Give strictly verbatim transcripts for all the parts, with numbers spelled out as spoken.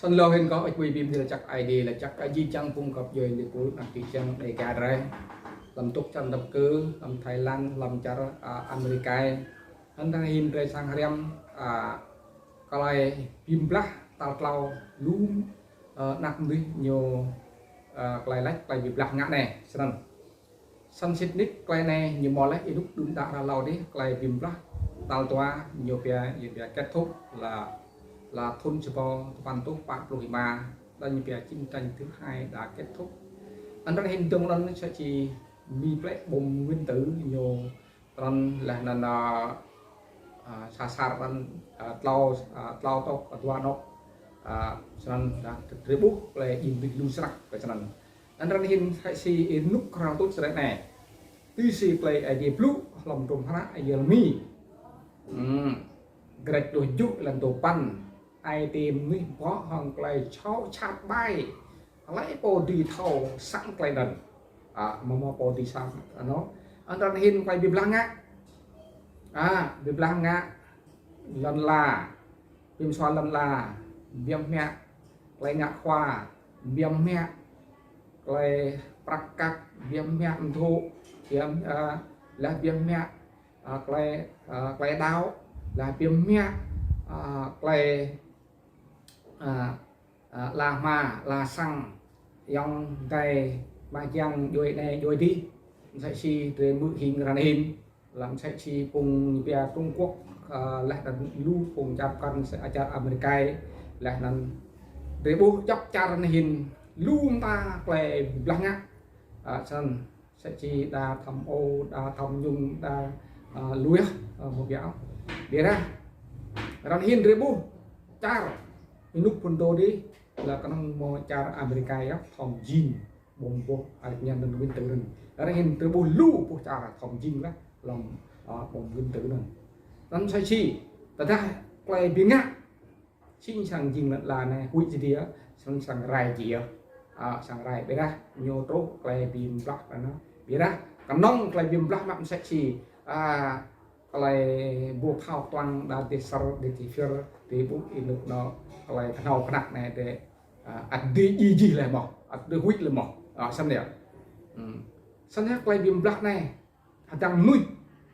Snăn lŏ hĭn kâo ăt ƀuh bi mni lač jăk Aê Diê, lač jăk Aê Diê čiăng phung găp djuê leh pul anak čư̆ čiăng Dega drei. Hlăm dôk čar Dap Kơ, hlăm Thái Lan, hlăm čar, a, Amêrika. Anăn hĭn drei srăng hriăm, a, klei bi blah tal tlâo lu, a, anak mnuih ñu, a, klei lač, klei bi blah ngă anei. Snăn. Snăn sĭt nik klei anei ñu mâo leh ênuk đưm đă hlâo dih, klei bi blah tal dua ñu pia, ñu pia kết thúc là, là thŭn sa êbâo dua păn êtuh pă pluh êma, đa ñu pia chiến tranh thứ hai đã kết thúc. Anăn hĭn dơ̆ng anăn sa čô mĭn plĕ bom nguyên tử ñu trăn leh anăn, a, a, sa asăr anăn, a, tlâo, a, tlâo tŏk, dua anôk, a, snăn, a, drei ƀuh klei jing bi lu snăk, klei snăn. Anăn hĭn sa čô ênuk krao tuč srei anei. Tui si klei Aê Diê blŭ hlăm hdruôm hră Yêrêmi. Hmm. Kdrêč pluh kjuh êlan dua păn. Aê Diê mnuih bŏ hŏng klei čhŏ čhat ƀai. Hlei pô dưi thâo săng klei anăn. A, amâo mâo pô dưi săng, anăn. Anăn hĭn klei bi blah ngă. A, bi blah ngă. Lăn ala. Bi msua lăn ala. Bi mhiă. Klei ngă khua. Bi mhiă. Klei prăk kăk. Bi mhiă mthŭ. Bi, a, leh bi mhiă, a, klei, a, klei đăo. Leh bi mhiă, a, klei, a, a, ala hma, ala sang, ayŏng adei, mah jiăng, djuê anei, djuê dih. Msĕ si drei hmư̆ hing ară anei hĭn. Leh msĕ si phung pia Trung Quốc, a, leh anăn lu phung čar mkăn msĕ čar Amêrika, leh anăn drei ƀuh djăp čar anei hĭn lu mta klei bi blah ngă. A, snăn msĕ si đa tham ô, đa tham nhũng, đa, a, lu yơh, a, mâo biă. Ƀiădah. Ară anei hĭn drei ƀuh čar ênuk phŭn dô dih, leh knŏng mâo čar Amêrika yơh, thâo jing bom boh, a, ñan anăn nguyên tử anăn. Ară anei hĭn drei ƀuh lu boh čar thâo jing leh hlăm, a, bom nguyên tử anăn. Anăn msĕ si, tơdah klei bi ngă, si srăng jing lăn ala anei huĭ si dih, srăng, srăng rai jih. A, srăng rai ƀiădah ñu truh klei bi blah anăn. Ƀiădah knŏng klei bi blah mă msĕ si, a, klei boh phao tuang đa dih asăr, dih asăr, dih ƀuh ênuk anăn klei knhâo knhăk anei dih, a, ăt dưi djŏ jih leh mơh, ăt dưi huĭ leh mơh. A, snăn yơh. Hmm. Snăn yơh klei bi blah anei. Hdơ̆ng mnuih,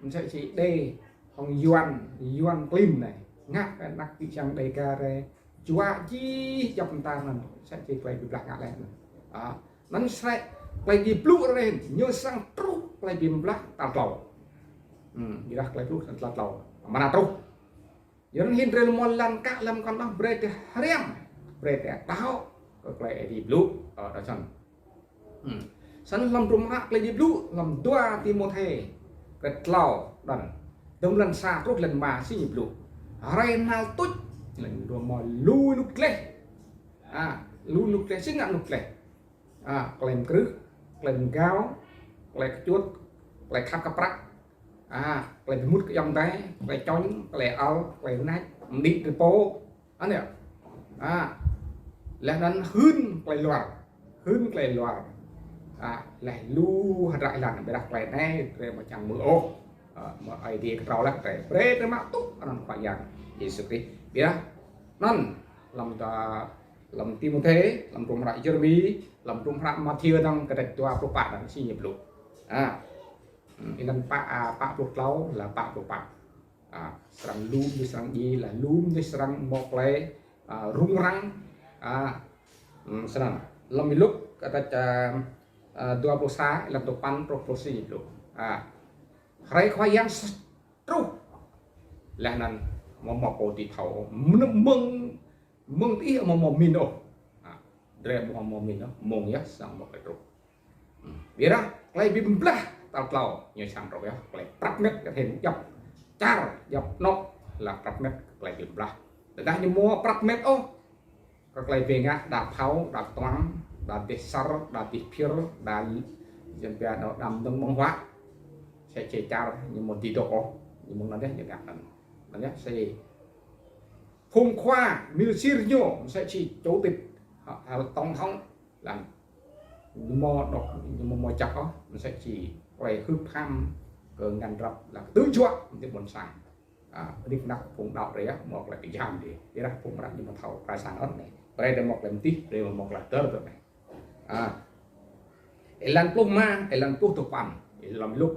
msĕ si Êđê, hŏng Yuăn, Yuăn klin anei. Ngă kơ anak čư̆ čiăng Dega drei. Čuă jih djăp mta anăn, msĕ si klei bi blah ngă leh anăn. A, anăn msĕ klei bi blŭ ară anei, ñu srăng truh klei bi blah tal tlâo. Hmm, ƀiădah klei truh tal tlâo. Mơ̆ng anăn truh. Yua anăn hĭn drei amâo lăn kă lăm kăn ôh brei drei hriăm, brei drei thâo kơ klei Aê Diê blŭ, ơ, đa snăn. Hmm. Snăn hlăm hdruôm hră klei Aê Diê blŭ, hlăm dua Timôthê, kdrêč tlâo, đăm. Dơ̆ng êlan sa truh êlan êma si ñu blŭ. Hruê nao tuč, leh anăn dua mâo lu ênuk dleh. A, lu ênuk dleh, si ngă ênuk dleh. A, klei mkrưh, klei mgao, klei kčŭt, klei khăp kơ prăk. A, klei bi mŭt kơ ayŏng adei, klei čŏng, klei ăl, klei nač, mđĭ drei pô. Anăn yơh. A, leh anăn hưn klei luar. Hưn klei luar. A, leh lu hdră êlan, ƀiădah klei anei, drei amâo čiăng hmư̆ ôh. A, mâo Aê Diê ktrâo leh drei. Brei drei mă tŭ anăn Khua Yang Yêsu Krist. Ƀiădah anăn, hlăm ta Hlăm Timôthê, hlăm hdruôm hră Yêrêmi, hlăm hdruôm hră Mathiơ dơ̆ng kdrêč dua pluh pă anăn si ñu blŭ. A. Hmm, êlan pă, a, pă pluh tlâo, leh pă pluh pă. A, srăng lu mnuih srăng djiê, leh lu mnuih srăng mâo klei, a, rŭng răng. A, hmm, snăn. Hlăm Y-Luk kdrêč, a, a, dua pluh sa, êlan dua păn truh pluh si ñu blŭ. A. Hruê Khua Yang s-, truh. Leh anăn amâo mâo pô dưi thâo. Mơ̆ng, mơ̆ng, mơ̆ng diih amâo mâo mĭn ôh. A, drei amâo mâo mĭn ôh, mơ̆ng yơh srăng mâo klei truh. Hmm. Ƀiădah klei bi blah tal tlâo ñu srăng truh yơh, klei prăp mĕt kơ hĭn djăp čar, djăp anôk leh prăp mĕt klei bi blah. Tơdah ñu amâo prăp mĕt ôh, kơ klei bi ngă đa phao, đa tuang, đa dih asăr, đa dih phiơr, đa jing pia đa đăm dơ̆ng ƀơ̆ng huă. Msĕ si čar ñu amâo dưi dôk ôh, ñu mơ̆ng anăn dih ñu ngă anăn. Anăn yơh si phung khua mil sir ñu, msĕ si chủ tịch, ha, ha, tổng thống, leh ñu amâo dôk, ñu amâo mâo jăk ôh, msĕ si klei hưp ham kơ ngăn drăp leh ktư̆ juă mơ̆ng ƀuôn sang. A, nik nak phung đăo drei yơh, mâo klei kjham dih. Ƀiădah phung mră ñu amâo thâo klei sang ôh anei. Brei drei mâo klei mdih, brei mâo klei hdơr tơ anei. A. Êlan pluh êma, êlan pluh dua păn, êlan Luk,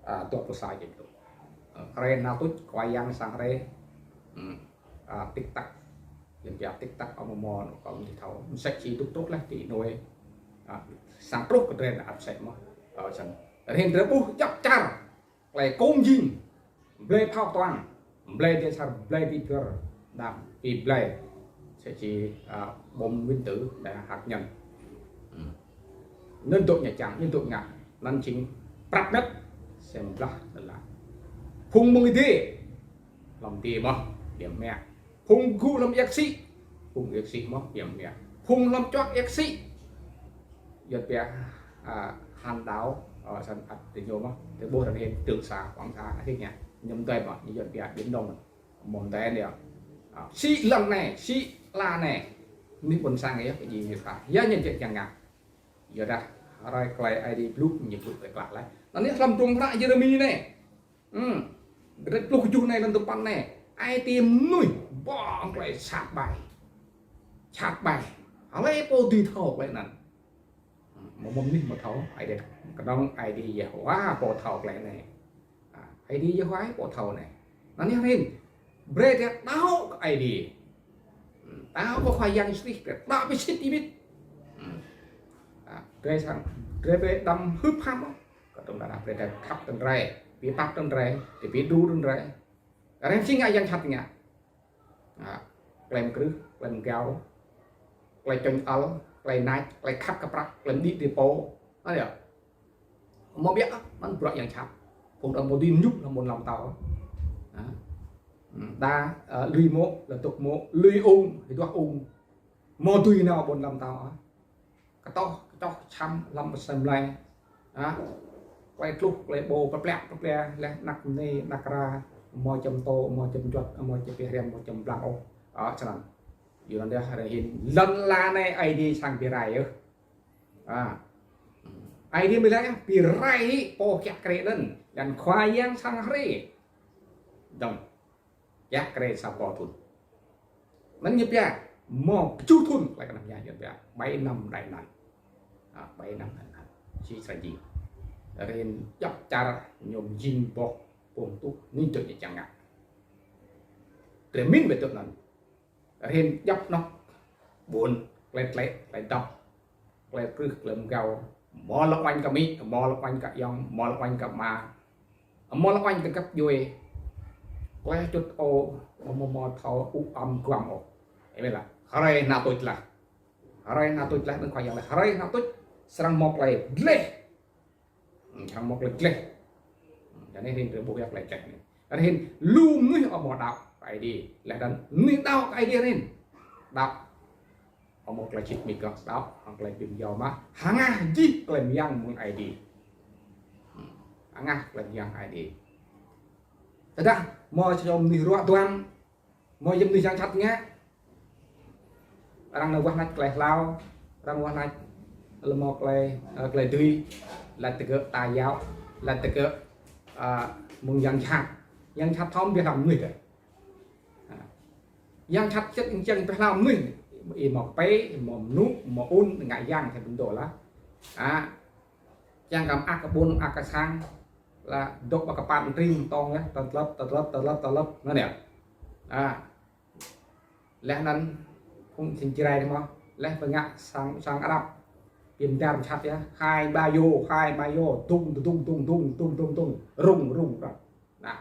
a, dua pluh sa jing tu. A, hruê nao tuč, Khua Yang sang hruê. Hmm. A, tik tak. Len pia tik tak, amâo mâo, kâo amâo thâo. Msĕ si dôk truh leh ti nuê. A, sang truh kơ drei ăt msĕ mơh. A, snăn. Hruê anei drei ƀuh djăp čar. Klei kông jing, blei phao ktuang, blei dê sar, blei ti pơr, đăm, bi blei. Msĕ si, a, bom nguyên tử, đa hạt nhân. Hmm. Anăn dôk ñu čiăng, anăn dôk ngă, anăn jing prăp mĕt, sem blah, anăn lah. Phung mơ̆ng dê, hlăm dê mơh, diêm mĕ. Phung gŭ hlăm êa ksĭ, phung êa ksĭ mơh, diêm mĕ. Phung hlăm čuă êa ksĭ, Yuăn pia, a, hăn đảo, a, snăn ăt ti ñu mơh, ti ƀuh răng hĭn Trường Sa, Hoàng Sa, ăt hĭn ñu. Ñu mdei mơh, ñu Yuăn pia Biển Đông. Mơ̆ng dê anei. A, sĭ lăn anei, sĭ ala anei. Anei ƀuôn sang yơh, kơ jing ñu ka. Ya ñu jĕ čiăng ngă. Yuadah, hruê klei Aê Diê blŭ, ñu blŭ klei klă leh. Anăn anei hlăm hdruôm hră Yêrêmi anei. Hmm. Kdrêč pluh kjuh anei, hlăm dua păn anei. Ai tiê mnuih, ƀơ̆ng klei sat ƀai. Sat ƀai. Hlei pô dưi thâo klei anăn. Hmm. Amâo mâo mnuih amâo thâo, Aê Diê. Knŏng Aê Diê Yêhôwa pô thâo klei anei. A, Aê Diê Yêhôwa pô thâo anei. Anăn anei hruê anei. Brei drei đăo kơ Aê Diê. Hmm. Đăo kơ Khua Yang Yêsu Krist, drei đăo bi sĭt êmĭt. Hmm. A, drei srăng, drei brei đăm hưp ham. Kơ tơdah brei drei khăp tơ̆ng drei, bi pap tơ̆ng drei, ti bi đru tơ̆ng drei. Arăng si ngă yang jhat ngă. A, klei mkrưh, klei mgao, klei čŏng ăl, klei nač, klei khăp kơ prăk, klei mđĭ ti pô. Anăn yơh. Amâo ƀiă, anăn bruă yang jhat. Phung đăm amâo dưi mñŭp hlăm ƀuôn ala mtao. A. Hmm, đa, a, lui mô̆, lŏ dôk mô̆, lui ung, duah ung. Amâo dưi nao ƀuôn ala mtao. Ktoh, kčoh, čăm, hlăm asei mlei. A, klei tluh, klei ƀô, pơpliă, pơpliă, leh anak mniê, anak êra, amâo čăm tô, amâo čăm juăt, amâo čăm bi hriăm, amâo čăm blang ôh. A, snăn. Yua anăn dah, hruê anei, lăn ala anei Aê Diê srăng bi rai yơh. A. Aê Diê mĭn leh, bi rai hĕ pô kiă kriê anăn, leh anăn Khua Yang srăng hriê. Dơ̆ng. Kiă kriê sa boh thŭn. Anăn ñu pia, mâo kjuh thŭn, klei knap mñai ñu pia, bảy năm đại nạn. A, bảy năm đại nạn. Si sa jing. Hruê anei djăp čar ñu jing boh, pô tuh, anei dôk ñu čiăng ngă. Drei mĭn bi dôk anăn. Hruê anei djăp anôk, ƀuôn, klei tlĕ, klei dăp. Klei krưh, klei mgao. Amâo lŏ uêñ kơ amĭ, amâo lŏ uêñ kơ ayŏng, amâo lŏ uêñ kơ ama. Amâo lŏ uêñ kơ găp djuê. Klei čŭt ôh, amâo mâo thâo ŭ ăm guăm ôh. Ơ, mĭn lah. Hruê nao tuč lah. Hruê nao tuč lah, anăn Khua Yang lah. Hruê nao tuč, srăng mâo klei dleh. Hmm, srăng mâo klei dleh. Hmm, anei hruê anei drei ƀuh ya klei dleh anei. Anei hruê anei lu mnuih amâo đăo kơ Aê Diê. Leh anăn mnuih đăo kơ Aê Diê hruê anei. Đăo. Amâo klei čĭt mĭt kơ đăo, hŏng klei bi mjâo mă, hngah jih klei myang mơ̆ng Aê Diê. Hmm. Hngah klei myang Aê Diê. Tơdah mâo sa čô mnuih ruă duam, mâo jing mnuih yang jhat ngă, arăng nao wah lač klei hlao, arăng wah lač leh mâo klei, ơ, klei dưi, lač digơ̆ ta yao, lač digơ̆, ơ, mơ̆ng yang jhat. Yang jhat thâo bi hlao mnuih dih. Ha. Yang jhat čĭt čiăng bi hlao mnuih. Ih mâo kpei, ih mâo mnŭ, ih mâo ŭn, ngă yang jhat bơndo lah. Ha. Čiăng kăm ak kơ ƀuôn, ak kơ sang. Lah dôk ƀă kpă tring tŏng yơh, tơtlăp, tơtlăp, tơtlăp, tơtlăp. Anăn yơh. Ha. Leh anăn phung sĭn Jrai mơh. Leh bi ngă sang, sang Arăp. Bi mdar jhat yơh. Hai ba yo, hai ba yo. Dung, dung, dung, dung, dung, dung, dung. Rung, rung, rung. Nah.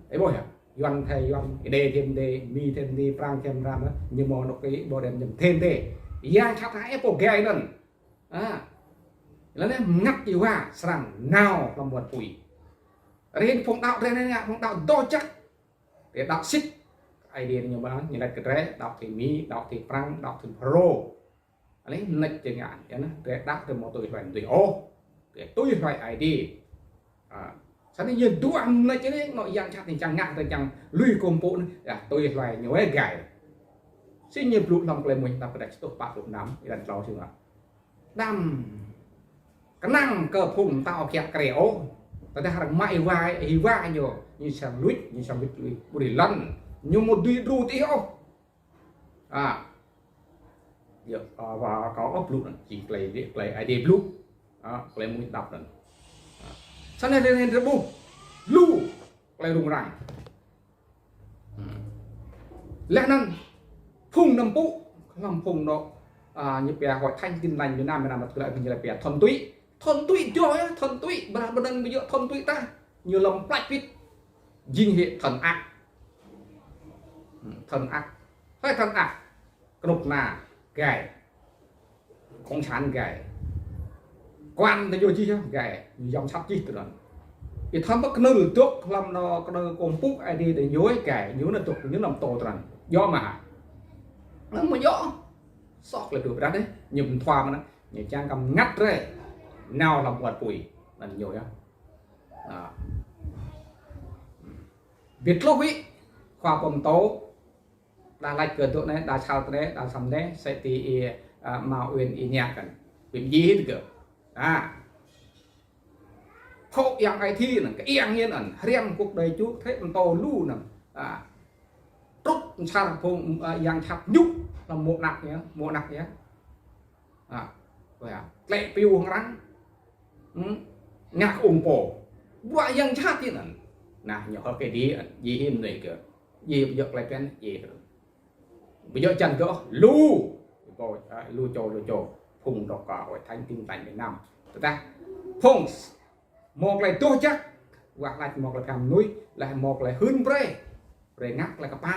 Ih ƀuh yơh, Yuăn thê Yuăn, Êđê thê Êđê, Mi thê Mi, Prăng thê Prăng, ñu mâo anôk kơ ih ƀuh đen jăm thê thê. Yang jhat hĕ pô gai anăn. A. Leh anăn mngăt ih wa srăng nao hlăm wăt pui. Hruê anei phung đăo drei anei ngă, phung đăo doh jăk. Drei đăo sĭt. Aê Diê ñu ba, ñu lač kơ drei, đăo thê Mi, đăo thê Prăng, đăo thê Phrô. Anei mnêč čiăng ngă, ya anăn, drei đăo drei amâo tui hluê mnuih ôh. Drei tui hluê Aê Diê. A, snăn ñu duah mnêč anei, anôk yang jhat anei čiăng ngă, drei čiăng lui kơ mpŭ anei, ya, tui hluê ñu gai. Si ñu blŭ hlăm klei mmuñ ta pơdah čtuh pă pluh năm, êlan tlâo si ngă. Đăm. Knang kơ phung mtao kiă kriê ôh. Tơdah arăng mă ih wa, ih wa ñu, ñu srăng luč, ñu srăng wĭt lui. Ƀuh ih lăn, ñu amâo dưi đru ti ôh. A, Yơh, a, wa kâo ôh blŭ anăn, jing klei, klei Aê Diê blŭ. A, klei mmuñ hđăp anăn. A. Snăn leh anăn drei ƀuh lu klei rŭng răng. Hmm. Leh anăn phung năm pŭ, hlăm phung anôk, a, ñu pia Hội Thánh Tin Lành Việt Nam, Việt Nam, ñu pia thuần túy. Thuần túy djŏ yơh, thuần túy, ƀiădah ƀiădah ƀu djŏ thuần túy tah. Ñu lăm plač pĭt. Jing hĕ thuần ác. Hmm, thuần ác. Hơi thuần ác. Knŭk kna gai. Cộng sản gai. Quan ta yua jih yơh gai. Ñu yăm sat jih tơ anăn. Ih thâo mơ̆ knưl dôk hlăm anôk knưl kông pŭ Aê Diê dê ñu gai. Ñu anăn dôk, ñu lăm tô tơ anăn. Djŏ mơh hă? Anăn amâo djŏ. Soh klei dôk ƀiădah dih. Ñu mthua mơh anăn. Ñu čiăng kăm ngăt drei. Nao hlăm ƀuôn pui. Anăn ñu yơh. A. Bi tluh wĭ, khua pô mtô, đa lač kơ dôk anei, đa čhal ti anei, đa săm anei, sĕ ti ih, a, mâo uyên ih ñă kăn. Bi mdjiê hĭt kơ. A. Phŏ yang ai thi anăn, kơ yang yên anăn, hriăm kŭk đei čŭ, thĕ mtô lu anăn. A. Trŭk msar phung, a, yang čhat ñŭk, hlăm mô̆ anak ñu, mô̆ anak ñu. A. Tlĕ piu hŏng arăng. Hmm? Ngă kơ ung pô. Ƀuh yang čhat ti anăn. Nah, ñu hŏ kơ dih, djiê hĭn anei kơ. Djiê ƀu djŏ klei pĕn, djiê kơ. Ƀu djŏ čăn kơ, lu. Pô, a, lu čô, lu čô. Phung dôk kơ Hội Thánh Tin Lành Việt Nam. Tơdah. Phung s-, mâo klei doh jăk. Wah lač mâo klei pơham mnuih, leh mâo klei hưn brei. Brei ngă klei kpă.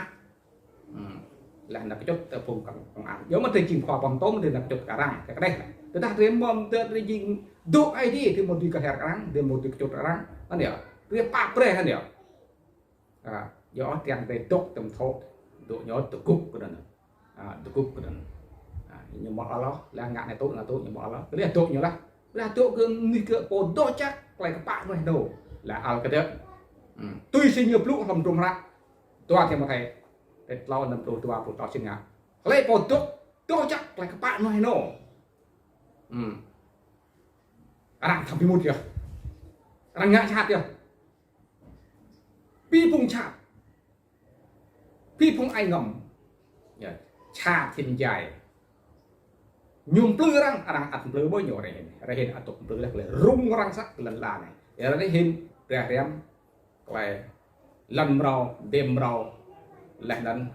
Hmm. Leh anăn kčŭt tơ phung công, công an. Yơh mơ̆ drei jing khua pô mtô mơ̆ drei anăn kčŭt kơ arăng, kơ kđeh leh. Tơdah drei mâo mdơ̆ drei jing dôk Aê Diê, drei mâo dưi kơ her kơ arăng, drei mâo dưi kčŭt arăng. Anăn yơh. Drei pap brei anăn yơh. A, yơh ôh tiăng drei dôk tơm thŏ, dôk ñu tơgŭp kơ anăn. A, tơgŭp kơ anăn. A, ñu mâo ăl ôh, leh ngă anei tŭ, ngă tŭ, ñu mâo ăl ôh. Leh dôk ñu lah. Leh dôk kơ mnuih kơ pô doh jăk, klei kpă mnuih dôk. Leh ăl kơ dơ̆. Hmm. Tui si ñu blŭ hlăm hdruôm hră. Dua Timôthê, tlâo năm pluh dua pluh tlâo si ngă. Hlei pô dôk, doh jăk klei kpă mnuih anăn. Hmm. Arăng thâo bi mŭt yơh. Arăng ngă jhat yơh. Bi phung jhat. Bi phung ai ngăm. Yơh. Jhat hĭn jai. Ñu mplư arăng, arăng ăt mplư ƀuh ñu rei hĭn. Rei hĭn ăt dôk mplư leh klei rŭng arăng săk lăn ala anei. Yơh rei hĭn, rei hriăm. Klei lăn mrâo, dê mrâo, leh anăn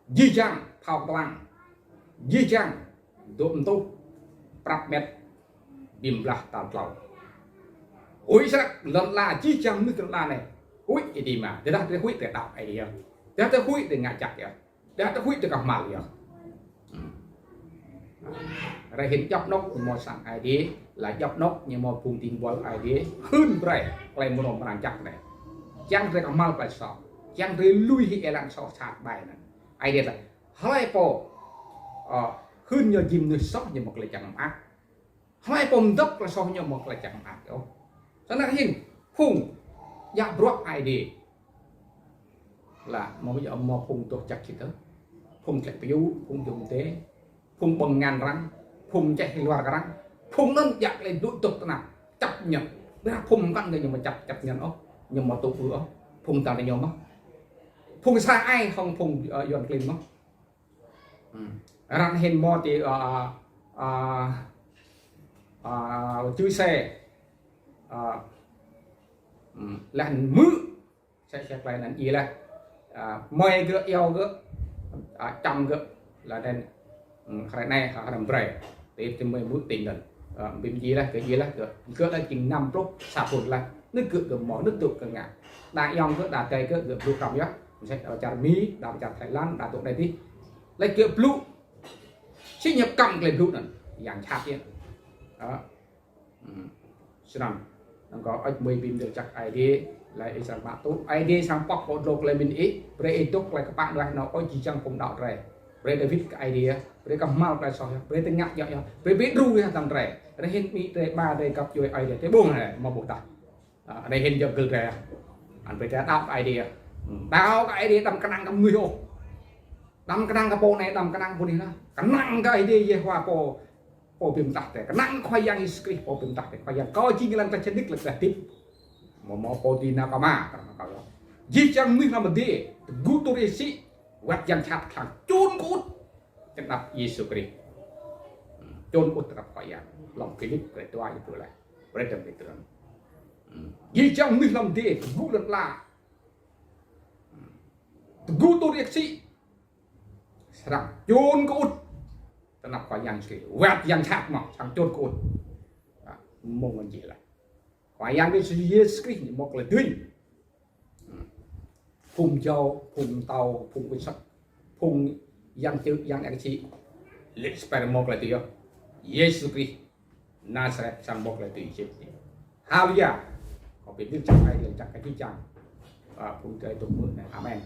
jih jang thâo ktlang, jih jang dôk mtuh, prăp met, bi blah tal tlâo. Huĭ snăk lăn ala, jih jang mnuih lăn ala anei. Huĭ êdima, tơdah drei huĭ drei đăo Aê Diê. Tơdah drei huĭ drei ngă jăk yơh. Dah tơ huĭ tơ kah mal yơh. Hmm. Rei hĭn djăp anôk ñu mâo sang Aê Diê, leh djăp anôk ñu mâo phung dĭng buăl Aê Diê, hưn brei, klei mrâo mrang jăk anei. Čiăng drei kah mal klei soh, čiăng drei lui hĕ êlan soh sat ƀai anăn. Aê Diê lač, hlei pô, ơ, hưn ñu jing mnuih soh ñu mâo klei čang mơak. Hlei pô mdăp klei soh ñu mâo klei čang mơak ôh. Snăn hĭn, phung, djă bruă Aê Diê. Leh, mâo, mâo phung doh jăk čĭt tơ. Phung tlĕ piu, phung jum dê, phung ƀơ̆ng ngăn arăng, phung čeh luar arăng, phung anăn djă klei dôk dôk tnap, čăp ñăn. Ƀiădah phung mkăn kơ ñu mâo čăp, čăp ñăn ôh, ñu mâo tŭ ư ôh, phung tal ñu mâo. Phung sa ai hŏng phung, ơ, yuăn klin mâo. Hmm. Arăng hĭn mâo ti, a, a, a, čư̆ se. A, hmm. Leh anăn mư̆. Se, se klei anăn djiê leh. A, mơi gơ̆, iêu gơ̆. A, čăm gơ̆. Leh anăn, hmm, hruê anei, hruê brei. Ti, ti mơi mư̆ tĭng anăn. A, bi mdjiê leh, gơ̆ djiê leh, gơ̆. Gơ̆ leh jing năm pluh sa thŭn leh. Nư̆ gơ̆, gơ̆ mâo, nư̆ dôk gơ̆ ngă. Đa ayŏng gơ̆, đa adei gơ̆, gơ̆ blŭ hrăm yơh. Msĕ đa čar Mi, đa čar Thái Lan, đa dôk anei dih. Leh gơ̆ blŭ. Si ñu kăm klei blŭ anăn, yang jhat yơh. Ơ. Hmm. Snăn. Anăn kâo ăt mơi bi mdơ̆ jăk Aê Diê, leh ih srăng mă tŭ. Aê Diê srăng pŏk kơ dlô klei mĭn ih, brei ih dôk klei kpă mnuih anăn, ơ jih jang phung đăo drei. Brei David kơ Aê Diê, brei kơ hmal klei soh yơh, brei tơ ngă djŏ yơh, brei bi đru yơh hdơ̆ng drei. Rei hĭn amĭ drei, ama drei găp djuê Aê Diê, drei ƀuh hĕ, mâo ƀuh tah. A, anei hĭn jăk gơ̆ drei. Anăn brei drei đăo kơ Aê Diê. Hmm, đăo kơ Aê Diê đăm knang kơ mnuih ôh. Đăm knang kơ pô anei, đăm knang pô anei lah. Knang kơ Aê Diê Yêhôwa pô, pô bi mtlaih drei. Knang Khua Yang Yêsu Krist pô bi mtlaih drei. Khua Yang kâo jing êlan klei sĭt nik leh klei hdĭp. Mâo, mâo pô ti nao kơ ama, knang kơ kâo. Jih jang mnuih hlăm adiê, tơgŭ tur êsĭ, wăt yang jhat khăng čŭn kŭt. Ti anăp Yêsu Krist. Čuôn kơ ŭt ti anăp Khua Yang. Hlăm Philip kơ dua êpul leh. Brei dăm êtrăng. Jih jang mnuih hlăm adiê, tơgŭ lăn ala, tơgŭ tui riêk sĭ, srăng čuôn kơ ŭt ti anăp Khua Yang Yêsu Krist. Wăt yang jhat mơh, srăng čuôn kơ ŭt. Mơ̆ng anăn jih leh. Khua Yang Yêsu Krist ñu mâo klei dưi. Phung jâo, phung mtâo, phung kơ săk, phung yang čư̆, yang êa ksĭ, lĕ spei mâo klei dưi yơh. Yêsu Krist Nasaret srăng mâo klei dưi sĭt. Haleluya. Kâo bi mĭn čăk ai, čăk kơ jih jang phung drei dôk mơ̆ anei. Amen.